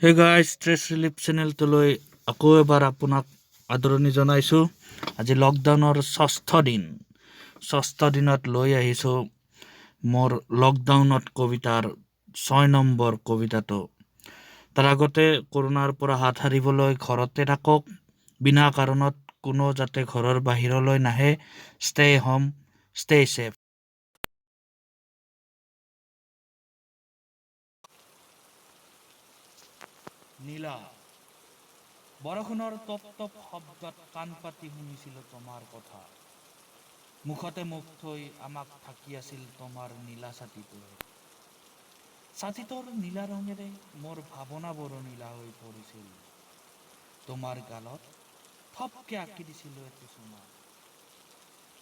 Hey guys, stress relief চেনেলটোলৈ আকৌ এবাৰ আপোনাক আদৰণি জনাইছোঁ। আজি লকডাউনৰ ষষ্ঠ দিন। ষষ্ঠ দিনত লৈ আহিছোঁ মোৰ লকডাউনত কবিতাৰ 6 নম্বৰ কবিতাটো। তাৰ আগতে কৰোণাৰ পৰা হাত সাৰিবলৈ ঘৰতে থাকক। বিনা কাৰণত কোনো যাতে ঘৰৰ বাহিৰলৈ নাহে। Stay home, stay safe. নীলা বৰষুণৰ টপ টপ শব্দত কাণ পাতি শুনিছিলোঁ তোমাৰ কথা। মুখতে মুখ থৈ আমাক ঢাকি আছিল তোমাৰ নীলা ছাতিটোৱে। ছাতিটোৰ নীলা ৰঙেৰে মোৰ ভাৱনাবোৰো নীলা হৈ পৰিছিল। তোমাৰ গালত থপকে আঁকি দিছিলোঁ এটি চুমা।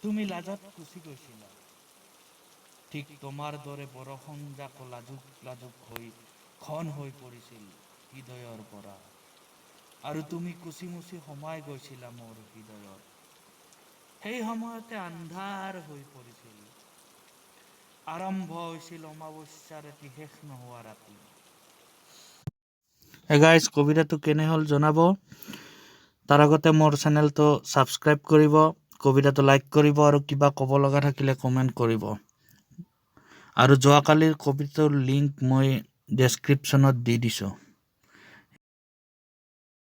তুমি লাজত গুচি গৈছিলা। ঠিক তোমাৰ দৰে বৰষুণজাকো লাজুক লাজুক হৈ ঘন হৈ পৰিছিল হৃদয়ৰ পৰা আৰু তুমি কুচি মুচি সোমাই গৈছিলা মোৰ হৃদয়ত। সেই সময়তে আন্ধাৰ হৈ পৰিছিল। আৰম্ভ হৈছিল অমাৱস্যাৰ এটি শেষ নোহোৱা ৰাতি। গাইজ, কবিতাটো কেনে হ'ল জনাব। তাৰ আগতে মোৰ চেনেলটো ছাবস্ক্ৰাইব কৰিব, কবিতাটো লাইক কৰিব আৰু কিবা ক'ব লগা থাকিলে কমেণ্ট কৰিব। আৰু যোৱাকালিৰ কবিতাটোৰ লিংক মই ডেছক্ৰিপশ্যনত দি দিছোঁ।